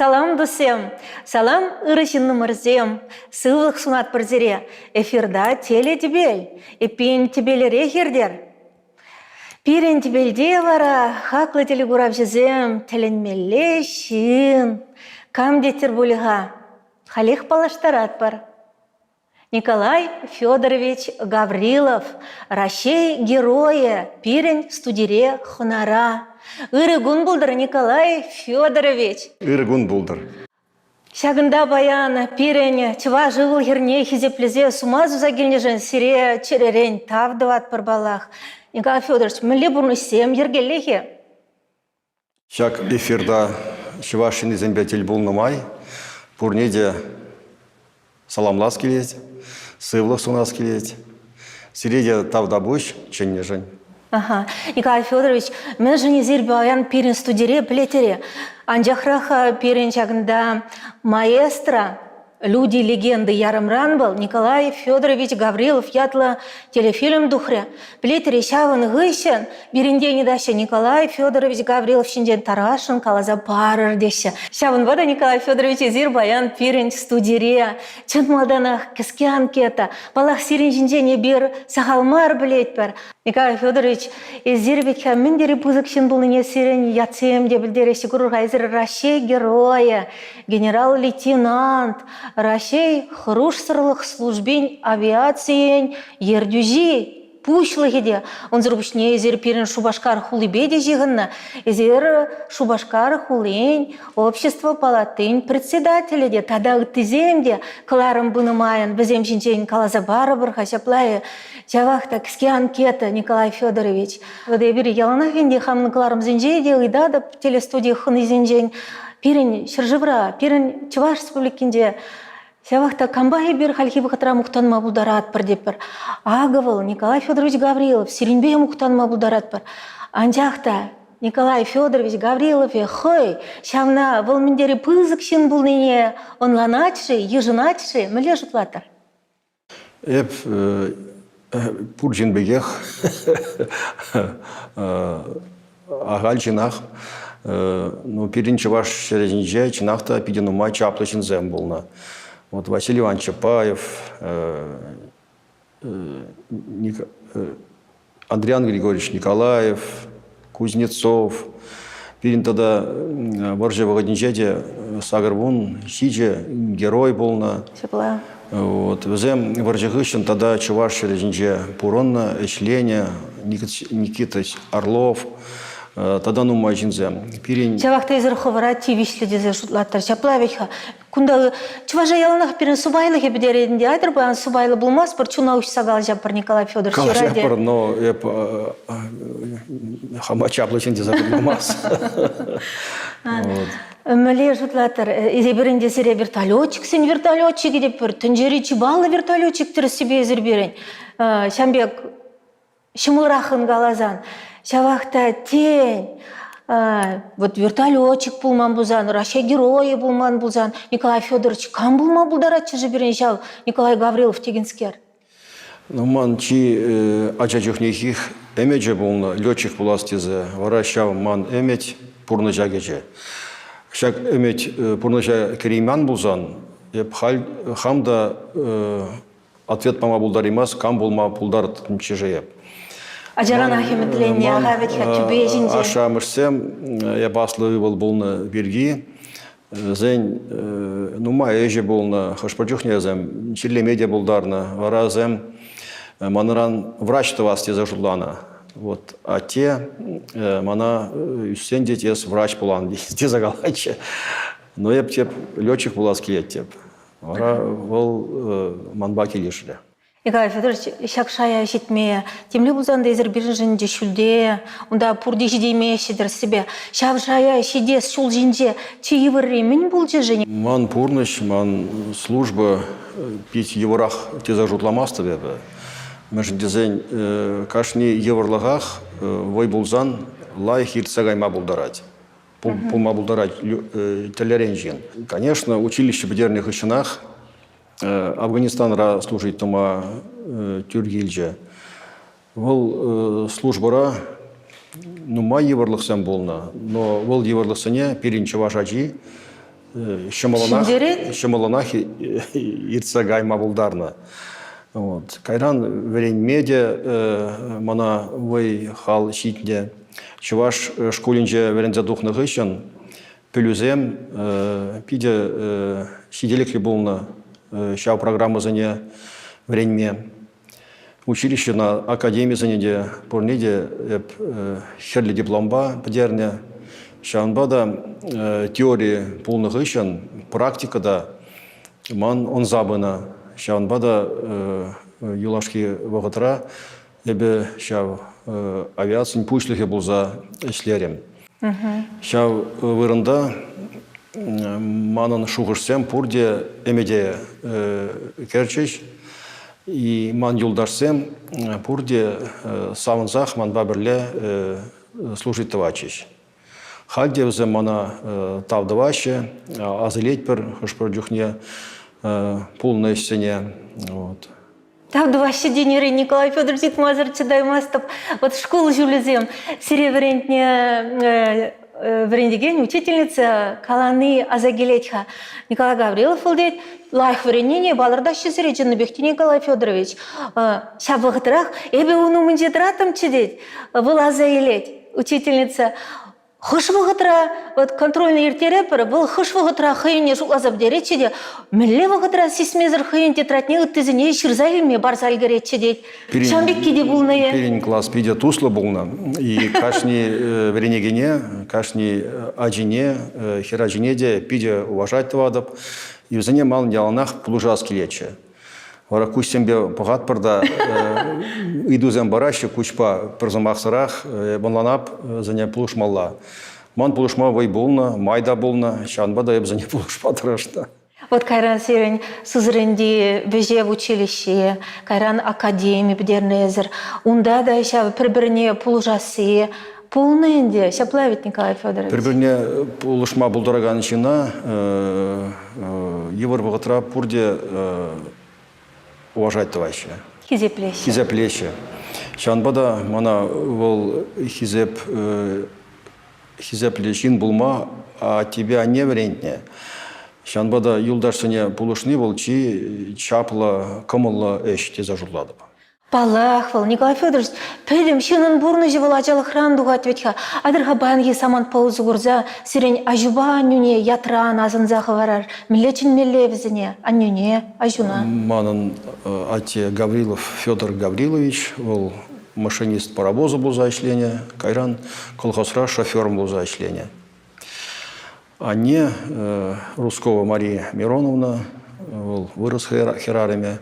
Салам, туссем! Салам, ырӑ ҫыннӑмӑрсем! Сывлӑх сунатпӑр сире! Эфирта телетӗпел! Эппин, тӗпелерех иртер! Пирӗн тӗпелте вара хаклӑ телекуравҫӑсем тӗлӗнмелле ҫын. Кам теттӗр пулӗ-ха? Халех паллаштаратпӑр. Николай Федорович Гаврилов, Раҫҫей Геройӗ, пирӗн студире хӑнара. Ырӑ кун пултӑр, Николай Федорович! Ырӑ кун пултӑр. Ҫакӑнта паян пирӗн чӑваш ывӑл-хӗрне хисеплесе сума суса килнӗшӗн сире чӗререн тав тӑватпӑр паллах. Николай Федорович, мӗнле пурнӑҫсем йӗркеллӗ-хе? Ҫак эфирта чӑваш ҫыннисемпе тӗл пулнӑ май пурне те саламлас килет, сывлӑх сунас килет. Сире те тавтапуҫ чӗннӗшӗн. Аха. Николай Федорович, мӗншӗн эсир паян пирӗн студире пӗлетӗр-и? Анчахрах пирӗн ҫакӑнта маэстро «Люди легенды» ярӑмран вӑл Николай Федорович Гаврилов ятлӑ телефильм тухрӗ. Пӗлетӗр-и, ҫавӑн хыҫҫӑн пирӗнтен ыйтаҫҫӗ Николай Федорович Гаврилов ҫинчен тархасшӑн каласа парӑр теҫҫӗ. Ҫавӑнпа та, Николай Федорович, эсир паян пирӗн студире чӑн малтанах кӗске анкета. Паллах, сирӗн ҫинчен эпир сахал мар пӗлетпӗр. Николай Федорович, эсир вӗт-ха мӗн тери пысӑк ҫын пулнине сирӗн ятсем те пӗлтереҫҫӗ. Курӑр-ха, эсир Раҫҫей Геройӗ, генерал-лейтенант, Раҫҫей хӑрушсӑрлӑх службин авиацийӗн ертӳҫи, пуҫлӑхӗ те. Унсӑр пуҫне эсир пирӗн Шупашкар хулипе те ҫыхӑннӑ. Эсир Шупашкар хулин общество палатин председателӗ те тата ыттисем те кӑларӑм пынӑ майӑн вӗсем ҫинчен каласа парӑпӑр-ха ҫапла-и? Ҫавах та кӗске анкета, Николай Федорович. Вот эпир яланах ӗнтӗ хамӑн кӑларӑмсенче те ыйтатӑп телестуди хӑнисенчен. Пирӗн ҫӗршывра, пирӗн Чӑваш Республикинче ҫавах та кампа эпир хальхи вӑхӑтра мухтанма пултаратпӑр тетпӗр. Акӑ вӑл, Николай Федорович Гаврилов, сирӗнпе мухтанма пултаратпӑр. Анчах та Николай Федорович Гаврилов хӑй ҫавна вӑл мӗн тери пысӑк ҫын пулнине ӑнланать-ши, йышӑнать-ши, мӗнле шутлатӑр? Эп пур ҫын пекех ахаль ҫынах. Ну, пирӗн чӑваш ҫӗрӗ ҫинче чӑнах та питӗ нумай чаплӑ ҫынсем пулнӑ. Вот Василий Иванович Чапаев, Андриан Григорьевич Николаев, Кузнецов. Пирӗн тата вӑрҫӑ вӑхӑтӗнче те 87 герой пулнӑ. Ҫапла. Вот. Вӗсем вӑрҫӑ хыҫҫӑн тата чӑваш ҫӗрӗ ҫинче пурӑннӑ, ӗҫленӗ. Никита Орлов тата нумай ҫынсем. Пирӗн Ҫавах та эсир хӑвӑра тивӗҫлӗ тесе шутлаттӑр. Ҫапла вӗт-ха. Кунта чӑваша яланах пирӗн сӑпайлӑхӗ пӗтерет ӗнтӗ. Айтӑр паян сӑпайлӑ пулмастпӑр, чуна уҫса калаҫатпӑр Николай Федорович. Калаҫатпӑр, но эп хама чаплӑ ҫын тесе шутламас. Мӗнле шутлатӑр? Эпир ӗнтӗ сире вертолетчиксен вертолетчикӗ тетпӗр. Тӗнчери чи паллӑ вертолетчик тӗрӗссипе эсир пирӗн. Ҫавӑн пек ҫӑмӑлраххӑн каласан, ҫавах та тен, вот вертолетчик пулман пулсан, Раҫҫей геройӗ пулман пулсан, Николай Федорович кам пулма пултаратчӗ-ши пирӗн ҫав Николай Гаврилов текенскер? Ну, ман чи ача чухнехих ӗмӗчӗ пулнӑ летчик пулас тесе. Вара ҫав ман ӗмӗт пурнӑҫа кӗчӗ. Ҫак ӗмӗт пурнӑҫа кӗрейман пулсан, эп халь хам та ответ пама пултараймасть, кам пулма пултартӑмччӗ-ши эп. Ачаранах ӗмӗтленнӗ, аха вӗт-ха тӳпе ҫинче. Ашшӗ-амӑшсем эп аслӑ ывӑл пулнӑ пирки вӗсен нумай ӗҫӗ пулнӑ, хӑш-пӗр чухне вӗсем чирлеме те пултарнӑ. Вара вӗсем манран врач тӑвас тесе шутланӑ. Вот атте мана ӳссен те эс врач пулан тесе калатчӗ. Но эп теп летчик пулас килет теп. Вара вӑл манпа килӗшрӗ. Николай Федорович, ҫак шая ҫитме темле пулсан та эсир пирӗншӗн те ҫӳлте, унта пурте ҫитеймеҫҫӗ тӗрӗссипе. Ҫав шая ҫитес ҫул ҫинче чи йывӑрри мӗн пулчӗ-ши? Ман пурнӑҫ, ман служба пит йывӑрах тесе шутламастӑп эпӗ. Мӗншӗн тесен кашни йывӑрлӑхах вӑй пулсан лайӑх иртсе кайма пултарать. пулма пултарать тӗрлӗрен ҫын. Конечно, училище пӗтернӗ хыҫҫӑнах Афганистанра служить тума тӳр килчӗ. Вӑл службӑра нумай йывӑрлӑхсем пулнӑ, но вӑл йывӑрлӑхсене пирӗн чӑваш ачи ҫӑмӑллӑнах ҫӑмӑллӑнах иртсе кайма пултарнӑ. Вот. Кайран вӗренме те мана вӑй-хал ҫитнӗ. Чӑваш шкулӗнче вӗренсе тухнӑ хыҫҫӑн пӗлӳсем питӗ ҫителӗклӗ пулнӑ ҫав программӑсене вӗренме. Училищӑна, академисене те пурне те эп хӗрлӗ дипломпа пӗтернӗ. Ҫавӑнпа та теори пулнӑ хыҫҫӑн практика та ман ӑнса пынӑ. Ҫавӑнпа та юлашки вӑхӑтра эпӗ ҫав авиацин пуҫлӑхӗ пулса ӗҫлерӗм. Ҫав вырӑнта манӑн шухӑшсем пурте ӗмӗте кӗрчӗҫ. И ман юлташсем пурте савӑнсах манпа пӗрле служить тӑватчӗҫ. Халь те вӗсем мана тав тӑваҫҫӗ, ас илетпӗр хӑш-пӗр чухне пулнӑ ӗҫсене. Вот. Тав тӑваҫҫӗ тенӗре Николай Федорович ыйтмасӑр чӑтаймастӑп. Вот шкул ҫулӗсем сире вӗрентнӗ вӗрентекен учительница калани аса килет-ха. Николай Гаврилов вӑл тет, лайӑх вӗреннине палӑртаҫҫӗ сире чӑннипех те Николай Федорович. Ҫав вӑхӑтрах эпӗ ун умӗнче тӑраттӑмччӗ тет. Вӑл аса илет. Учительница Хӑш вӑхӑтра вот контрольный ирттеретпӗр, вӑл хӑш вӑхӑтра хӑйне шутласа пӗтеретчӗ те, мӗнле вӑхӑтра сисмесӗр хӑйӗн тетрадьне ыттисене ҫырса илме парса ӗлкӗретчӗ тет. Ҫавӑн пекки те пулнӑ-и? Пирӗн класс питӗ туслӑ пулнӑ. И кашни вӗренекене, кашни ачине, хӗр ачине те питӗ уважать тӑватӑп. И вӗсене манӑн яланах пулӑшас килетчӗ. Вара куҫсемпе пӑхатпӑр та ыйтусем параҫҫӗ куҫпа пӗр сӑмахсӑрах ӑнланап вӗсене пулӑшмалла. Ман пулӑшма вӑй пулнӑ, май та пулнӑ, ҫавӑнпа та эп вӗсене пулӑшма тӑрӑшнӑ. Вот кайран сирӗн Сызраньти вӗҫев училищи, кайран академи пӗтернӗ эсӗр. Унта та ҫав пӗр-пӗрне пулӑшасси пулнӑ ӗнтӗ. Ҫапла ведь, Николай Федорович? Пӗр-пӗрне пулӑшма пултаракан ҫынна йывӑр вӑхӑтра пурте уважать тӑваҫҫӗ. Хисеплеҫҫӗ. Хисеплеҫҫӗ. Ҫавӑнпа та мана вӑл хисеп хисеплӗ ҫын пулма аттепе анне вӗрентнӗ. Ҫавӑнпа та юлташсене пулӑшни вӑл чи чаплӑ, кӑмӑллӑ ӗҫ тесе шутлатӑп. Паллах, вӑл, Николай Федорович, пӗтӗм ҫыннӑн пурнӑҫӗ вӑл ачалӑхран тухать вӗт-ха. Атьӑр-ха паянхи самантпа усӑ курса сирӗн аҫупа аннӳне ятран асӑнса хӑварар. Мӗнле чӗнмелле вӗсене, аннӳне, аҫуна? Манӑн атте Гаврилов Федор Гаврилович, вӑл машинист паровоза пулса ӗҫленӗ, кайран колхозра шофером пулса ӗҫленӗ. Анне Русскова Мария Мироновна, вӑл вырӑс хӗрарӑмӗ,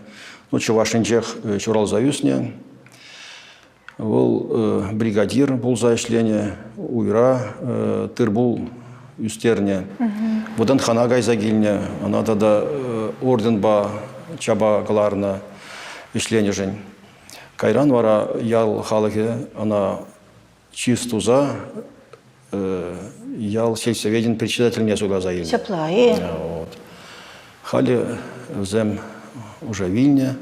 ну, чӑвашӗнчех ҫуралса ӳснӗ. Вӑл бригадир пулса ӗҫленӗ, уйра тыр-пул ӳстернӗ. ВДНХна кайса килнӗ, ӑна тата орденпа чапа кӑларнӑ ӗҫленӗшӗн. Кайран вара ял халӑхӗ ӑна чыс туса ял сельсоветӗн председательне суйласа илнӗ. Ҫапла-и? Вот. Халӗ вӗсем уже вилнӗ.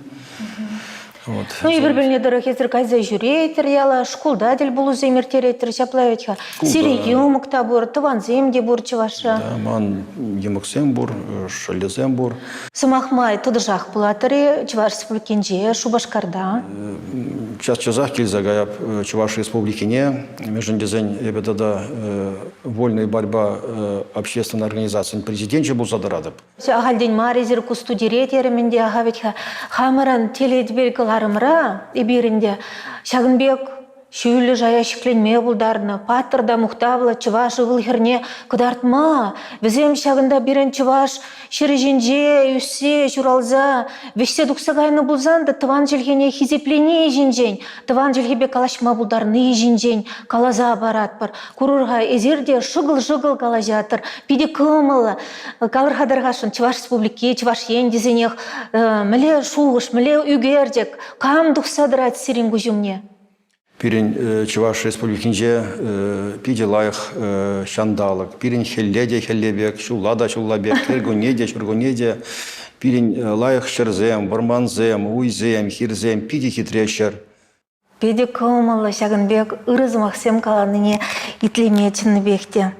Вот. Ну, эпир пӗлнӗ тӑрӑх эсир кайса ҫӳретӗр яла, шкулта тӗл пулусем ирттеретӗр, ҫапла вӗт-ха. Сире йӑмӑк та пур, тӑвансем те пур чӑвашра. Да, ман йӑмӑксем пур, шӑллӗсем пур. Сӑмах май, тӑтӑшах пулатӑр-и Чӑваш Республикинче, Шупашкарта? Час-часах килсе каяп Чӑваш Республикине, мӗншӗн тесен эпӗ тата Вольная борьба общественной организацийӗн президенчӗ пулса тӑратӑп. Ахальтен мар эсир ку студире терӗм ӗнтӗ, аха вӗт-ха хамӑрӑн телетӗпел кӑларӑмра эпир ӗнтӗ ҫакӑн пек ҫӳллӗ шая ҫӗкленме пултарнӑ, паттӑр та мухтавлӑ чӑваш ывӑл-хӗрне кӑтартма, вӗсем ҫакӑнта пирӗн чӑваш ҫӗрӗ ҫинче ӳссе, ҫуралса, вӗҫсе тухса кайнӑ пулсан та тӑван чӗлхене хисеплени ҫинчен, тӑван чӗлхепе калаҫма пултарни ҫинчен каласа паратпӑр. Курӑр-ха, эсир те шӑкӑл-шӑкӑл калаҫатӑр, питӗ кӑмӑллӑ. Калӑр-ха тархасшӑн, Чӑваш Республики, Чӑваш Ен тесенех мӗнле шухӑш, мӗнле ӳкерчӗк, кам тухса тӑрать сирӗн куҫ умне? Пирӗн Чӑваш Республикинче питӗ лайӑх ҫанталӑк. Пирӗн хӗлле те хӗлле пек, ҫулла та ҫулла пек, кӗркунне те ҫуркунне те. Пирӗн лайӑх ҫӗрсем, вӑрмансем, уйсем, хирсем, питӗ хитре ҫӗр. Питӗ кӑмӑллӑ ҫакӑн пек ырӑ сӑмахсем каланине итлеме чӑннипех те.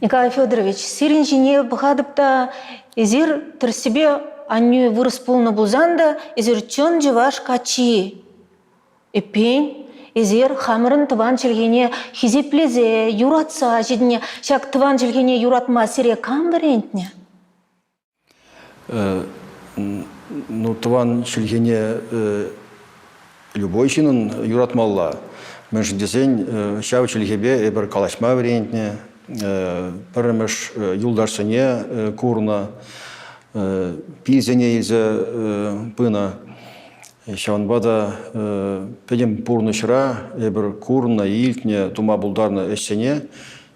Николай Федорович, сирӗн ҫине пӑхатӑп та, эсир тӗрӗссипе аннӳ вырӑс пулнӑ пулсан та, эсир чӑн чӑваш каччи. Эппин, эсир хамӑрӑн тӑван чӗлхене хисеплесе, юратса ҫитӗннӗ. Ҫак тӑван чӗлхене юратма сире кам вӗрентнӗ? Ну, тӑван чӗлхене любой ҫыннӑн юратмалла. Мӗншӗн тесен ҫав чӗлхепе эпир калаҫма вӗрентнӗ, пӗрремӗш юлташсене курнӑ, пилсене илсе пынӑ. Ҫавӑнпа та пӗтӗм пурнӑҫра эпир курнӑ, илтнӗ, тума пултарнӑ ӗҫсене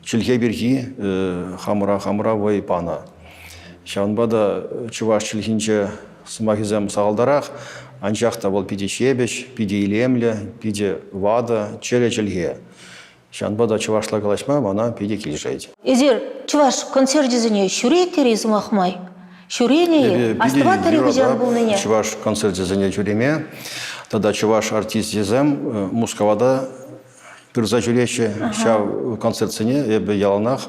чӗлхе пирки хамӑра-хамӑра вӑй панӑ. Ҫавӑнпа та чӑваш чӗлхинче сӑмахӗсем сахалтарах, анчах та вӑл питӗ ҫепӗҫ, питӗ илемлӗ, питӗ ватӑ, чӗрӗ чӗлхе. Ҫавӑнпа та чӑвашла калаҫма мана питӗ килӗшет. Эсир чӑваш концерчӗсене ҫӳретӗр-и сӑмах май? Ҫӳренӗ-и? Астӑватӑр-и хӑҫан пулнине? Чӑваш концерчӗсене ҫӳреме тата чӑваш артисчӗсем Мускава та пырса ҫӳреҫҫӗ. Ҫав концертсене эпӗ яланах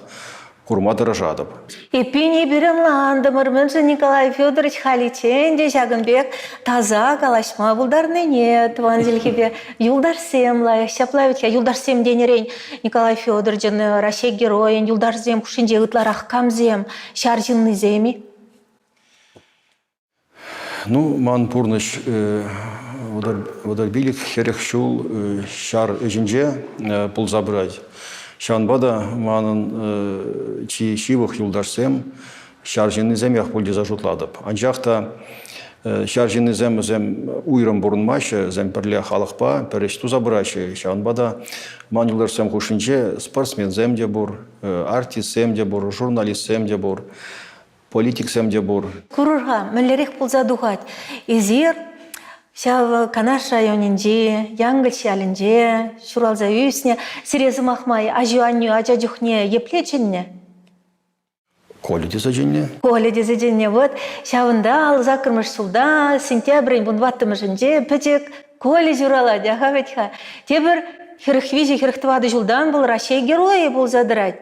курма тӑрӑшатӑп. Эппин эпир ӑнлантӑмӑр, мӗншӗн Николай Федорович халиччен те ҫакӑн пек таса калаҫма пултарнине тӑван чӗлхепе. Юлташсем лайӑх, ҫапла вӗт-ха, юлташсем тенӗрен Николай Федоровичӑн Раҫҫей Геройӗн юлташсем хушшинче ытларах камсем, ҫар ҫыннисем-и? Ну, ман пурнӑҫ вӑтӑр 40 ҫул ҫар ӗҫӗнче пулса пырать. Ҫавӑнпа та манӑн чи ҫывӑх юлташсем ҫар ҫыннисемех пуль тесе шутлатӑп. Анчах та ҫар ҫыннисем вӗсем уйрӑм пурӑнмаҫҫӗ, вӗсем пӗрле халӑхпа пӗр ӗҫ туса пыраҫҫӗ. Ҫавӑнпа та ман юлташсем хушшинче спортсменсем те пур, артистсем те пур, журналистсем те пур. Политиксем те пур. Курӑр-ха, мӗнлерех пулса тухать. Эсир ҫав Канаш районӗнчи Янкӑлч ялӗнче ҫуралса ӳснӗ. Сире сӑмах май аҫу-аннӳ ача чухне епле чӗннӗ? Коля тесе чӗннӗ. Коля тесе чӗннӗ. Вот ҫавӑнта 58-мӗш ҫулта сентябрӗн 14-мӗшӗнче пӗчӗк Коля ҫуралать, аха вӗт-ха. Тепӗр 43-44 ҫултан вӑл Раҫҫей Геройӗ пулса тӑрать.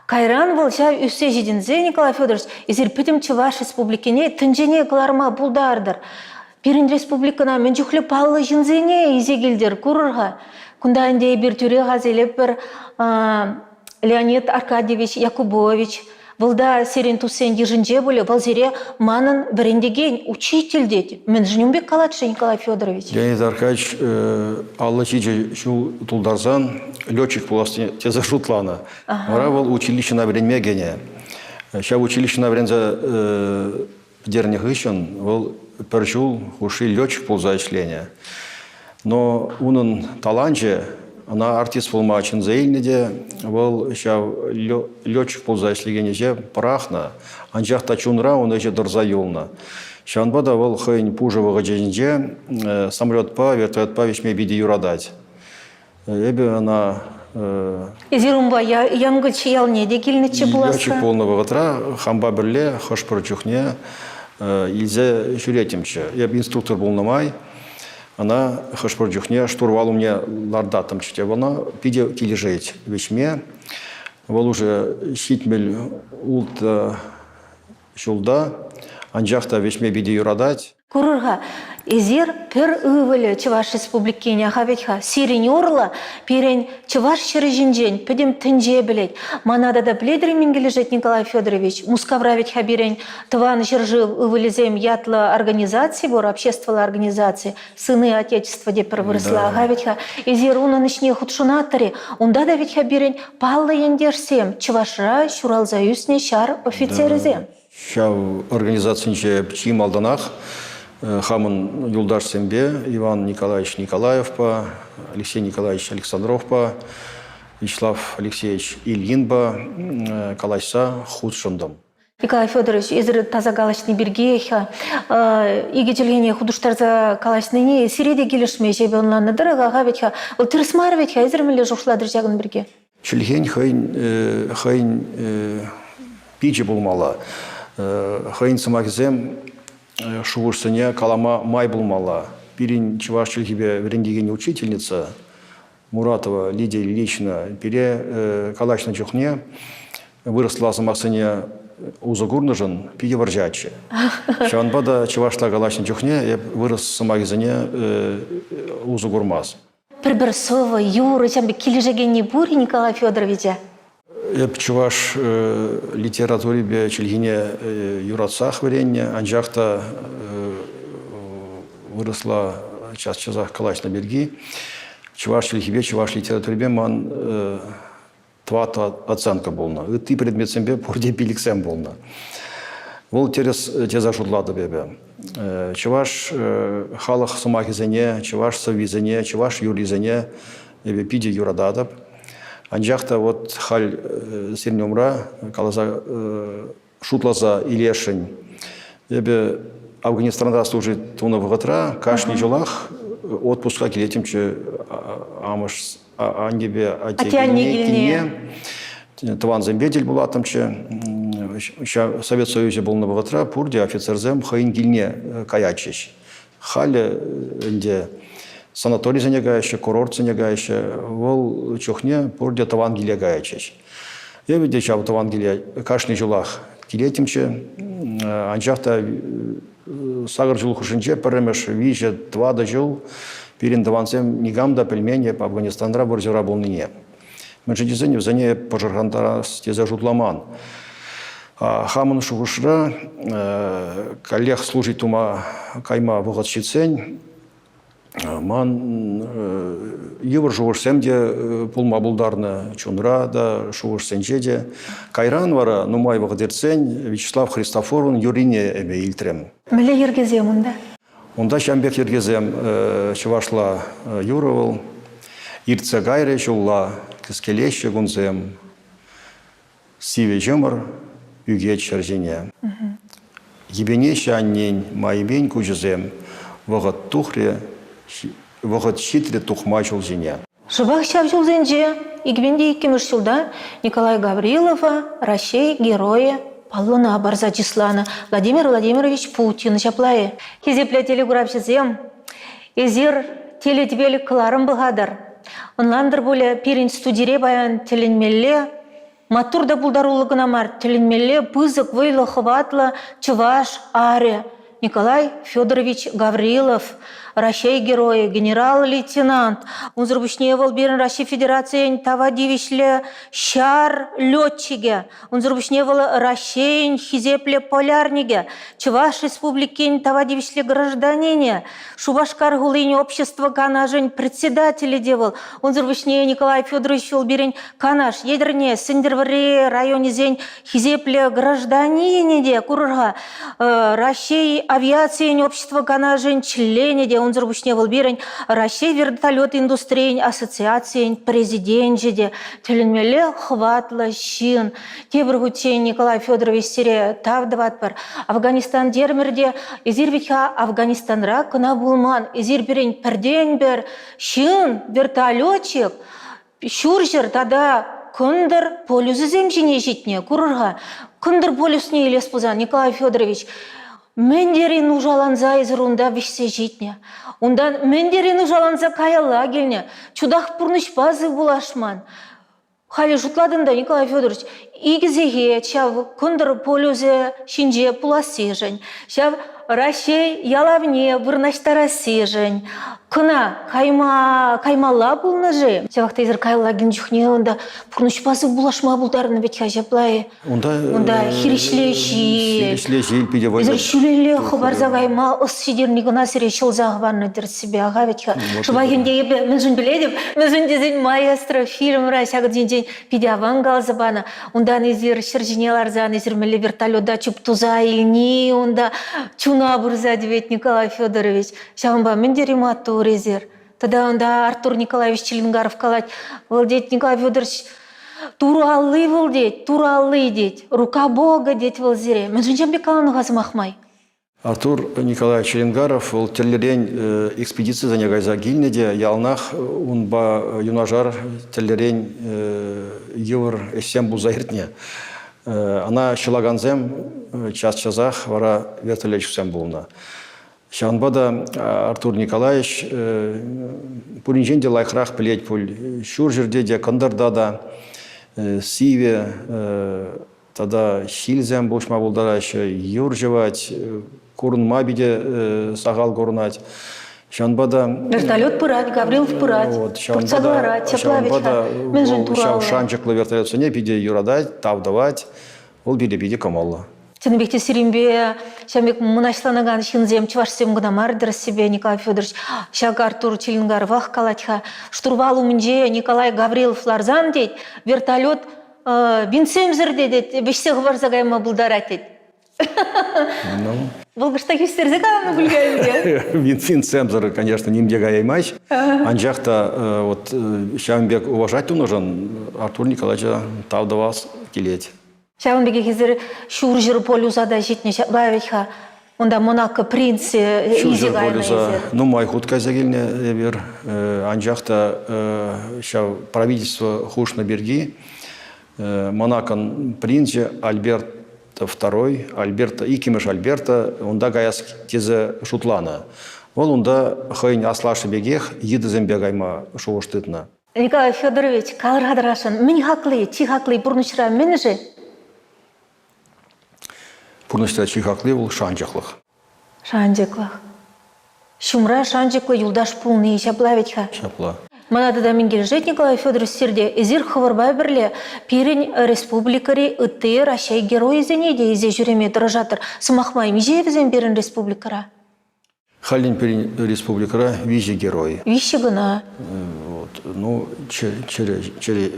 Кайран вӑл ҫав ӳссе ҫитӗнсе, Николай Федорович, эсир пӗтӗм Чӑваш Республикине тӗнчене кӑларма пултартӑр. Пирӗн республикӑна мӗн чухлӗ паллӑ ҫынсене илсе килтӗр, курӑр-ха. Кунта ӗнтӗ эпир тӳрех аса илетпӗр Леонид Аркадьевич Якубович. Вӑл та сирӗн туссен йышӗнче пулӗ, вӑл сире манӑн вӗрентекен, учитель тет. Мӗншӗн ун пек калать-ши Николай Федорович? Леонид Аркадьевич 57 ҫул тултарсан летчик пулас тесе шутланӑ. Вара вӑл училищӑна вӗренме кӗнӗ. Ҫав училищӑна вӗренсе пӗтернӗ хыҫҫӑн вӑл пӗр ҫул хушши летчик пулса ӗҫленӗ. Но унӑн таланчӗ ӑна артист пулма чӗнсе илнӗ те вӑл ҫав летчик пулса ӗҫлекен ӗҫе пӑрахнӑ. Анчах та чунра ун ӗҫӗ тӑрса юлнӑ. Ҫавӑнпа та вӑл хӑйӗн пушӑ вӑхӑчӗнче самолетпа, вертолетпа вӗҫме питӗ юратать. Эпӗ ӑна Эсир унпа Янкӑлч ялне те килнӗччӗ пулас-ха? Летчик пулнӑ вӑхӑтра хампа пӗрле хӑш-пӗр чухне илсе ҫӳреттӗмччӗ. Эп инструктор пулнӑ май ӑна хӑш-пӗр чухне штурвал умне лартаттӑмччӗ те ӑна питӗ килӗшет вӗҫме. Вӑл уже 76 ҫулта, анчах та вӗҫме питӗ юратать. Курӑр-ха, эсир пӗр ывӑлӗ Чӑваш Республикин, аха вӗт-ха, сирӗн урлӑ пирӗн чӑваш ҫӗрӗ ҫинчен пӗтӗм тӗнче пӗлет. Мана тата пӗлетӗр-и мӗн килӗшет, Николай Федорович? Мускавра вӗт-ха пирӗн Тӑван ҫӗршыв ывӑлӗсем ятлӑ организаци пур, обществӑллӑ организаци, Сыны Отечества тепӗр вырӑсла, аха вӗт-ха. Эсир унӑн ӗҫне хутшӑнатӑр-и? Унта та вӗт-ха пирӗн паллӑ ентешсем, Чӑвашра ҫуралса ӳснӗ ҫар офицерӗсем. Ҫав организацинче чи малтанах хамӑн юлташсемпе Иван Николаевич Николаевпа, Алексей Николаевич Александровпа, Вячеслав Алексеевич Ильинпа калаҫса хутшӑнтӑм. Николай Федорович, эсир таса калаҫни пирки икӗ чӗлхене хутӑштарса калаҫнине сире те килӗшмест, эпӗ ӑнланнӑ тӑрӑх, аха вӗт-ха, вӑл тӗрӗс мар вӗт-ха, эсир мӗнле шухӑшлатӑр ҫакӑн пирки? Чӗлхен хӑйӗн хӑйӗн пичӗ пулмалла, хӑйӗн сӑмахӗсем шухӑшсене калама май пулмалла. Пирӗн чӑваш чӗлхипе вӗрентекен учительница Муратова Лидия Ильична пире калаҫнӑ чухне. вырӑсла сӑмахсене усӑ курнӑшӑн питӗ вӑрҫатчӗ. Ҫавӑнпа та чӑвашла калаҫнӑ чухне эп вырӑс сӑмахӗсене усӑ курмас. Пӗр-пӗр сӑвӑ, юрӑ ҫавӑн пек килӗшекенни пур-и Николай Федоровича? Эп чӑваш литературипе чӗлхине юратсах вӗреннӗ, анчах та вырӑсла час-часах калаҫнӑ пирки чӑваш чӗлхипе чӑваш литературипе ман тӑваттӑ оценка пулнӑ. Ытти предметсемпе пурте пилӗксем пулнӑ. Вӑл тӗрӗс тесе шутлатӑп эпӗ. Чӑваш халӑх сӑмахӗсене, чӑваш сӑввисене, чӑваш юррисене эпӗ питӗ юрататӑп. Анчах та вот халь сирӗн умра каласа шутласа илесшӗн. Эпӗ Афганистанра служить тунӑ вӑхӑтра кашни ҫулах отпуска килеттӗмччӗ амӑш аннепе атте килне. Тӑвансемпе тӗл пулаттӑмччӗ. Совет Союзӗ пулнӑ вӑхӑтра пурте офицерсем хӑйӗн килне каятчӗҫ. Халӗ ӗнтӗ санаторисене каяҫҫӗ, курортсене каяҫҫӗ. Вӑл чухне пурте тӑван киле каятчӗҫ. Эпӗ те ҫав тӑван киле кашни ҫулах килеттӗмччӗ. Анчах та сакӑр ҫул хушшинче пӗрремӗш виҫӗ-тӑватӑ ҫул пирӗн тӑвансем никам та пӗлмен эп Афганистанра вӑрҫӑра пулнине. Мӗншӗн тесен вӗсене пӑшӑрхантарас тесе шутламан. Хамӑн шухӑшра каллех служить тума кайма вӑхӑт ҫитсен ман йывӑр шухӑшсем те пулма пултарнӑ чунра та, шухӑшсенче те. Кайран вара нумай вӑхӑт иртсен Вячеслав Христофоровӑн юррине эпӗ илтрӗм. Мӗнле йӗркесем унта? Унта ҫавӑн пек йӗркесем чӑвашла юрӑ вӑл. Иртсе кайрӗ ҫулла, кӗскелеҫҫӗ кунсем. Сивӗ чӑмӑр ӳкет ҫӗр ҫине. Йӗпенеҫҫӗ аннен майӗпен куҫӗсем. Вӑхӑт тухрӗ, вӑхӑт ҫитрӗ тухма ҫул ҫине. Шӑпах ҫав ҫулсенче, 2002 ҫулта, Николай Гаврилова Раҫҫей Геройӗ паллӑна парса чысланӑ Владимир Владимирович Путин ҫапла-и? Хисеплӗ телекуравҫӑсем, эсир телетӗпел кӑларӑм пӑхатӑр. Ӑнлантӑр пулӗ, пирӗн студире паян тӗлӗнмелле маттур та пултаруллӑ кӑна мар, тӗлӗнмелле пысӑк, вӑйлӑ, хӑватлӑ чӑваш арӗ Николай Федорович Гаврилов, Раҫҫей Геройӗ, генерал-лейтенант. Унсӑр пуҫне вӑл пирӗн Раҫҫей Федерацийӗн тава тивӗҫлӗ ҫар летчикӗ. Унсӑр пуҫне вӑл Раҫҫейӗн хисеплӗ полярникӗ, Чӑваш Республикин тава тивӗҫлӗ гражданинӗ, Шупашкар хулин общество канашӗн председателӗ те вӑл. Унсӑр пуҫне Николай Федорович вӑл пирӗн Канаш, Етӗрне, Сӗнтӗрвӑрри районӗсен хисеплӗ гражданинӗ те, курӑр-ха, Раҫҫей авиацийӗн общество канашӗн членӗ те, унсӑр пуҫне вӑл пирӗн Раҫҫей вертолет индустрийӗн ассоциацийӗн президенчӗ те. Тӗлӗнмелле хӑватлӑ ҫын. Тепӗр хутчен Николай Федорович сире тав тӑватпӑр. Афганистан термӗр те, эсир вӗт-ха Афганистанра кӑна пулман, эсир пирӗн пӗртен-пӗр ҫын, вертолетчик, Ҫурҫӗр тата Кӑнтӑр полюсӗсем ҫине ҫитнӗ. Курӑр-ха, Кӑнтӑр полюсне илес пулсан, Николай Федорович, мӗн тери нушаланса эсир унта вӗҫсе ҫитнӗ. Унтан мӗн тери нушаланса каялла килнӗ. Чутах пурнӑҫпа сывпуллашман. Халӗ шутлатӑн та, Николай Федорович, икӗ сехет ҫав Кӑнтӑр полюсӗ ҫинче пулассишӗн, ҫав Раҫҫей ялавне вырнаҫтарассишӗн кӑна кайма каймалла пулнӑ-ши? Ҫавах та эсир каялла килнӗ чухне унта пурнӑҫпа сывпуллашма пултарнӑ вӗт-ха ҫапла-и? Унта Унта хирӗҫле ҫил. Хирӗҫле ҫил питӗ вӑйлӑ. Эсир ҫӳлелле хӑпарса кайма ӑс ҫитерни кӑна сире ҫӑлса хӑварнӑ тӗрӗссипе аха вӗт-ха. Шӑпах ӗнтӗ эпӗ мӗншӗн пӗлетӗп? Мӗншӗн тесен маэстро фильмра ҫакӑн ҫинчен питӗ аван каласа панӑ. Унтан эсир ҫӗр ҫине ларсан эсир мӗнле вертолета чуптуса илни унта чуна пырса тивет Николай Федорович. Ҫавӑнпа мӗн тери маттур эсир. Тата унта Артур Николаевич Челенгаров калать, вӑл тет Николай Федорович Турӑ алли вӑл тет, Турӑ алли тет, рука Бога тет вӑл сире. Мӗншӗн ҫавӑн пек каланӑ-ха сӑмах май? Артур Николаевич Челенгаров вӑл тӗрлӗрен экспедицисене кайса килнӗ те яланах унпа юнашар тӗрлӗрен йывӑр ӗҫсем пулса иртнӗ. Ӑна ҫӑлакансем час-часах вара вертолетчиксем пулнӑ. Ҫавӑнпа та Артур Николаевич пуринчен те лайӑхрах пӗлет пуль. Ҫурҫӗрте те, кӑнтӑрта та. Сивӗ тата ҫилсем пуҫма пултараҫҫӗ, юр ҫӑвать, курӑнма питӗ сахал курӑнать. Ҫавӑнпа та Вертолет пырать, Гаврилов пырать, вот, туртса кӑларать, ҫапла вӗт-ха. Мӗншӗн Ҫав шанчӑклӑ вертолетсене питӗ юратать, тав тӑвать. Вӑл пире питӗ кӑмӑллӑ. Чӑннипех те сирӗнпе ҫавӑн пек мӑнаҫланакан ҫынсем чӑвашсем кӑна мар тӗрӗссипе, Николай Федорович. Ҫак Артур Чилингаровах калать-ха. Штурвал умӗнче Николай Гаврилов ларсан, тет, вертолет винтсемсӗр те, тет, вӗҫсе хӑпарса кайма пултарать, тет. Ну. Вӑл кӑштах ӳстерсе каланӑ пуль ӗнтӗ. Винтсемсӗр, конечно, ним те каяймасть. Анчах та вот ҫавӑн пек уважать тунӑшӑн Артур Николаевича тав тӑвас килет. Ҫавӑн пекех эсир Ҫурҫӗр полюса та ҫитнӗ ҫапла вӗт-ха. Унта Монако принцӗ илсе Ҫурҫӗр кайнӑ полюса эсир. нумай хут кайса килнӗ эпир. Анчах та ҫав правительство хушнӑ пирки Монакон принцӗ Альберт II, Альберта, иккӗмӗш Альберта унта каяс тесе шутланӑ. Вӑл унта хӑйӗн аслашшӗ пекех йытӑсемпе кайма шухӑш тытнӑ. Николай Федорович, калӑр-ха тӑрашӑн, мӗн хакли, чи хакли пурнӑҫра мӗн-ши? Пурнӑҫра чи хакли вӑл шанчӑклӑх. Шанчӑклӑх. Ҫумра шанчӑклӑ юлташ пулни ҫапла вӗт-ха. Ҫапла. Мана тата мӗн килӗшет, Николай Федорович, сирте, эсир хӑвӑрпа пӗрле пирӗн республикӑри ытти Раҫҫей геройӗсене те илсе ҫӳреме тӑрӑшатӑр. Сӑмах май, миҫе вӗсем пирӗн республикӑра? Халӗн пирӗн республикӑра виҫӗ герой. Виҫҫӗ кӑна. Вот. Ну, чӗре, чӗре,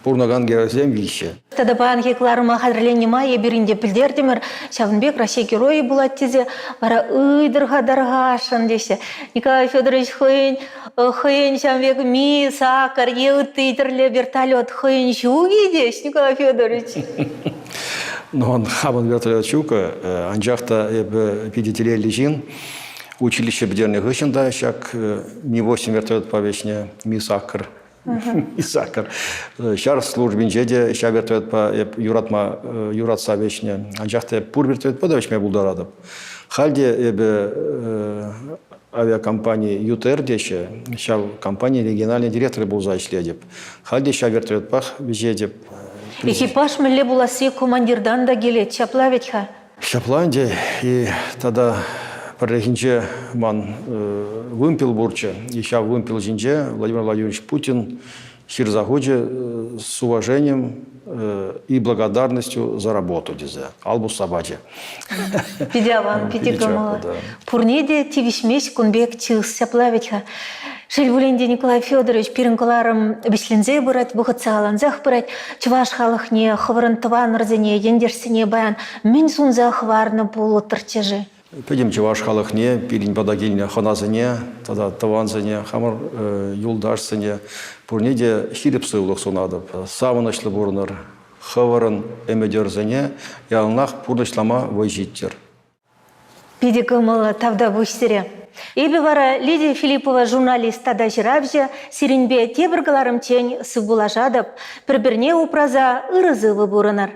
пурӑнакан геройсем виҫҫӗ. Тата паянхи кӑларӑма хатӗрленнӗ май эпир ӗнтӗ пӗлтертӗмӗр, ҫавӑн пек Раҫҫей геройӗ пулать тесе вара ыйтӑр-ха тархасшӑн теҫҫӗ. Николай Федорович хӑйӗн хӑйӗн ҫавӑн пек Ми, Сакӑр е ытти тӗрлӗ вертолет хӑйӗн ҫук-и теҫ Николай Федорович. Ну, он хамӑн вертолет ҫук, анчах та эпӗ питӗ телейлӗ ҫын. Училище пӗтернӗ хыҫҫӑн та ҫак Ми-8 вертолетпа вӗҫнӗ, Ми-саккӑр. Ми-саккӑр. Ҫар службинче те ҫав вертолетпа эп юратма, юратса вӗҫнӗ. Анчах та пур вертолетпа та вӗҫме пултаратӑп. Халь те эпӗ авиакомпани ЮТР теҫҫӗ. Ҫав компани региональный директорӗ пулса ӗҫлетӗп. Халь те ҫав вертолетпах вӗҫетӗп. Экипаж мӗнле пуласси командиртан та килет, ҫапла вӗт-ха? Ҫапла ӗнтӗ. И тата пӗррехинче ман вымпел пурччӗ. И ҫав вымпел ҫинче Владимир Владимирович Путин ҫырса хучӗ с уважением и благодарностью за работу тесе. Ал пусса пачӗ. Питӗ аван, питӗ кӑмӑллӑ. Пурне те тивӗҫмест кун пек чыс, ҫапла вӗт-ха. Шел пулин те, Николай Федорович, пирӗн кӑларӑм вӗҫленсе пырать, вӑхӑт сахаллансах пырать. Чӑваш халӑхне, хӑвӑрӑн тӑванӑрсене, ентешсене паян мӗн сунса хӑварнӑ пулӑттӑрччӗ-ши? Пӗтӗм чӑваш халӑхне, пирӗн пата килнӗ хӑнасене тата тӑвансене, хамӑр юлташсене пурне те ҫирӗп сывлӑх сунатӑп. Савӑнӑҫлӑ пурӑнӑр, хӑвӑрӑн ӗмӗтӗрсене яланах пурнӑҫлама вӑй ҫиттӗр. Питӗ кӑмӑллӑ, тавтапуҫ сире. Эпӗ вара Лидия Филиппова журналист тата ҫыравҫӑ сирӗнпе тепӗр кӑларӑмччен сывпуллашатӑп. Пӗр-пӗрне упраса ырӑ-сывӑ пурӑнӑр.